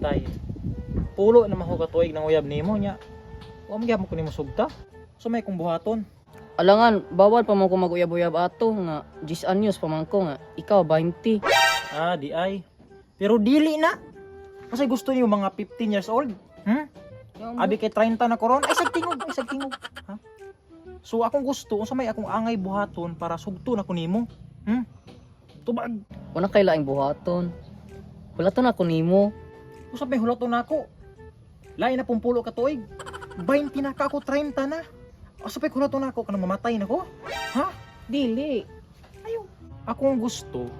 Patay. Pulo na man ko katuig ng uyab nimo nya. Wa man gyapon ko nimo sugta. So may kong buhaton. Alangan, bawal pa man ko mag-uyab-uyab ato nga 10 anyos pa man ko nga ikaw 20. Ah, di ay. Pero dili na. Kasi gusto niyo mga 15 years old. Hmm? Abi kay 30 na koron. Ay sag tingog, ay sag tingog. Ha? So akong gusto unsa may akong angay buhaton para sugto na ko nimo. Hmm? Tubag. Wala kay laing buhaton. Wala to na ko nimo. Unsa may hulaton nako? Lain na pong pulo ka tuig. 20 na ka ako, 30 na. Asa pa'y hulaton nako kanang mamatay na ko? Ha? Dili. Ayaw. Akong gusto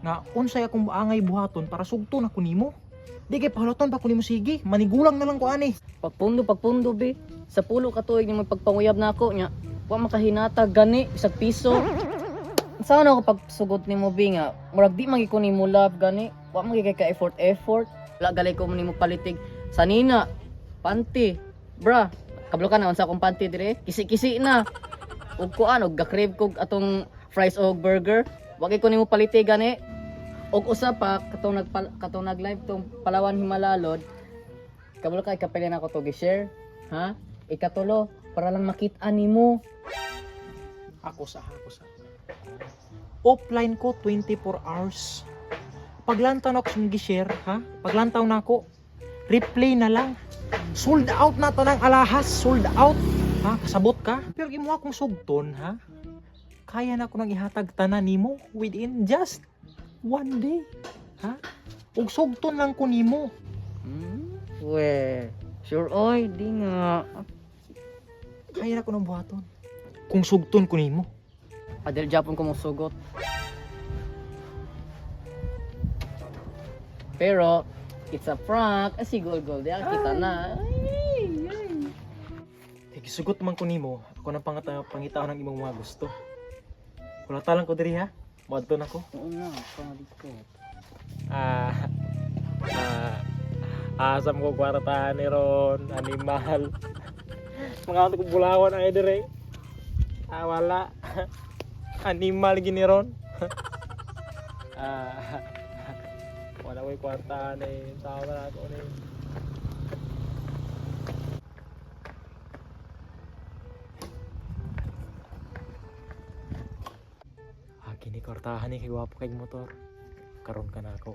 nga unsay akong angay buhaton para sugto na ko nimo. Di kay pahulaton pa ko nimo, sige. Manigulang na lang ko ani. Pagpundo, pagpundo be. Sa pulo ka tuig nimo pagpanguyab nako nya. Wa makahinatag gani bisag piso. Sana ako pagsugot nimo be nga murag di man gyud ko nimo love gani. Wa man gyud kay ka effort effort. Wala gali ko nimo palitig sanina, panty, bra. Kablo ka na unsa akong panty dire? Kisi-kisi na. Ug kuan og ga-crave kog atong fries og burger. Wa gyud ko nimo palitig gani. Og usa pa katong nag-live tong Palawan Himalalod. Kabalo ka ikapila na ako to gi-share, ha? Ikatulo para lang makita nimo. Ako sa, ako sa. Offline ko 24 hours. Paglantaw na ako sa share, ha? Paglantaw na ako, replay na lang. Sold out na tanang alahas, sold out. Ha? Kasabot ka? Pero imo akong sugton, ha? Kaya na ko nang ihatag tanan nimo within just one day. Ha? Ug sugton lang ko nimo. We, sure oy, di nga. Kaya na ko nang buhaton. Kung sugton ko nimo. Adel Japon ko mosugot. Pero it's a prank. Ah, si Gol Gol, di ah, kita na. Ay, ay. Kay gisugot man ko nimo, ako nang pangitaon ng imong mga gusto. Kulata lang ko diri ha. Moadto na ko. Oo nga, pangalikot. Ah, ah, asam ko kwarta ni ron, animal. Mga ato ko bulawan ay dire. Ah, wala. Animal gini ron. Ah, wala ko'y kwarta ni, tao na ako ni. Ah, kini kwartahan ni kay gwapo kay motor. Karon ka na ako.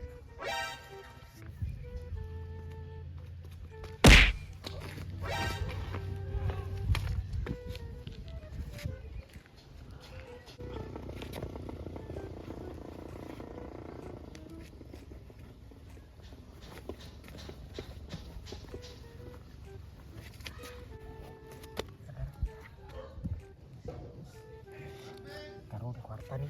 Karon kwarta ni.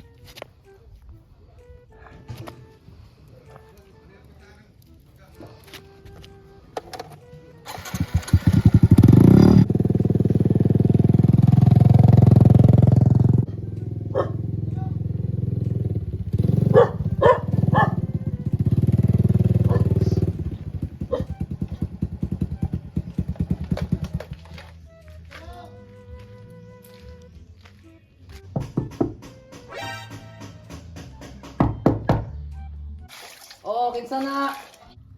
Oh, kinsa na?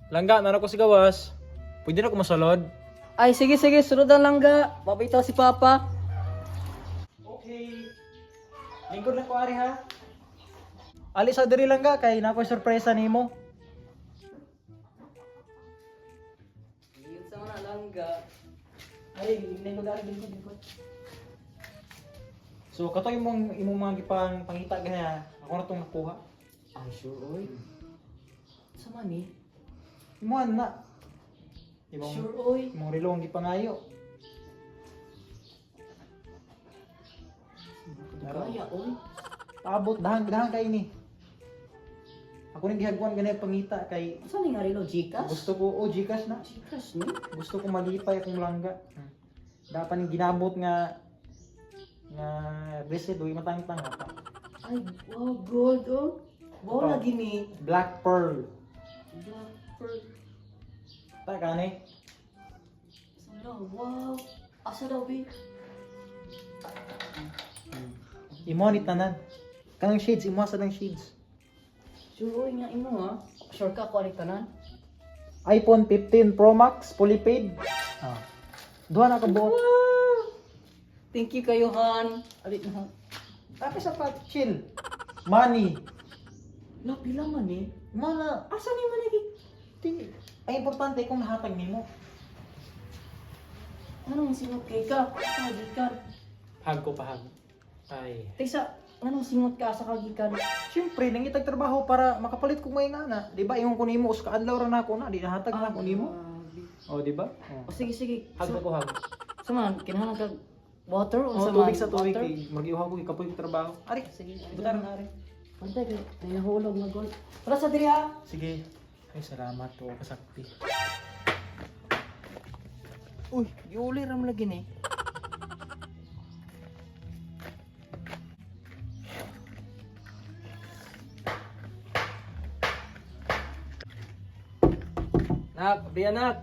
Langga, nara ko si gawas. Pwede na ko masulod. Ay, sige, sige, sunod na lang ga. Papitaw si Papa. Okay. Lingkod lang ko ari ha. Ali sa diri lang ga kay na sorpresa nimo. Yun sa mga langga. Ay, lingkod ari, lingkod, lingkod. So kato imong imong mga gipang pangita gana, ako na tong nakuha. Ay, sure, oy. Sa man eh? Imo na. Imong Sure, oy. imong relo ang gipangayo. Kaya, oy. Paabot dahang dahang kay ni. Ako ning gihagwan gani pangita kay Saan nga relo? Gcash? gusto ko, oh, GCash na. Gcash, ni? Gusto ko malipay akong langga. Dapat ning ginabot nga nga bracelet uy matangtang pa. Ay, wow, gold, oh. Wow, Ito. lagi ni. Black pearl. Black pearl. Ta kani. Saan daw? Wow. Asa daw, be? Imo ni tanan. Kanang shades imo sa nang shades. Sure, oy, nga imo, ha? Sure ka, kuha tanan? iPhone 15 Pro Max fully paid. Ah. Duha na ka buok. Thank you kayo, Han. Alit na. Tapos sa pa chill. Money. La, pila man eh. Mana Asa ni man nagi? ang importante kung nahatag nimo. Anong singot kay ka? Sa kagikan. Pahag ko pahag. Ay. Taysa, anong singot ka sa kagikan? Siyempre, nangitag trabaho para makapalit ko may ngana. Di ba? Ingon ko nimo us kaadlaw ra nako na, di nahatag na ko nimo. Oh, di ba? O sige, sige. Hag So, ko hag. sa man, kinahanglan kag water o Oh, sa tubig man, sa tubig water? kay magiuhaw ko ikapoy ko trabaho. Ari, Sige, butar na ari. Pantay kay may nahulog na gold. Wala sa diri ha. Sige. Ay, salamat to kasakti. Uy, giuli ram lagi ni. Nak, abi anak.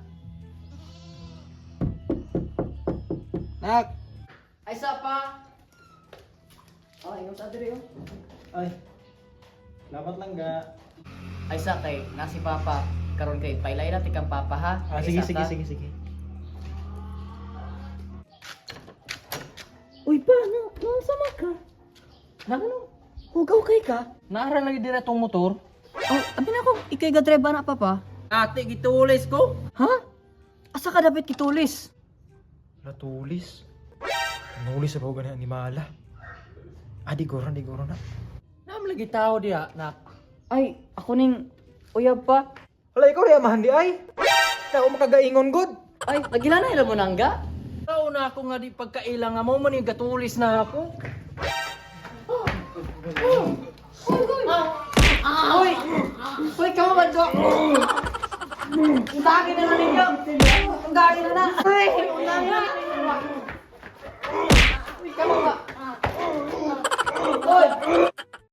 Nak. Ay sa pa. Oh, ingon sa diri oh. Ay. Salamat lang ga. Ay sa kay nasi papa karon kay pailay na tikang papa ha. Ah, Ay, sige, sa sige, ka. sige, sige. Uy pa, no, no sama ka. Nak, ano? Hugaw kay ka. Naara lagi dira tong motor. Oh, abi na ko ikay ga drive na papa. Ate, gitulis ko. Ha? Asa ka dapat kitulis? Natulis. Nulis sa bawa ni animala. Ah, di goro, di goro na. Naam lagi tao diha, nak. Ay, ako ning uyab pa. Wala, ikaw rin amahan di ay. Tao makagaingon good. Ay, nagila na ila mo nangga? Tao na ako nga di pagkaila nga mo man yung gatulis na ako. Uy! Uy, kamo man do! Undangin na na ninyo! Undangin na na! Uy! Undangin na!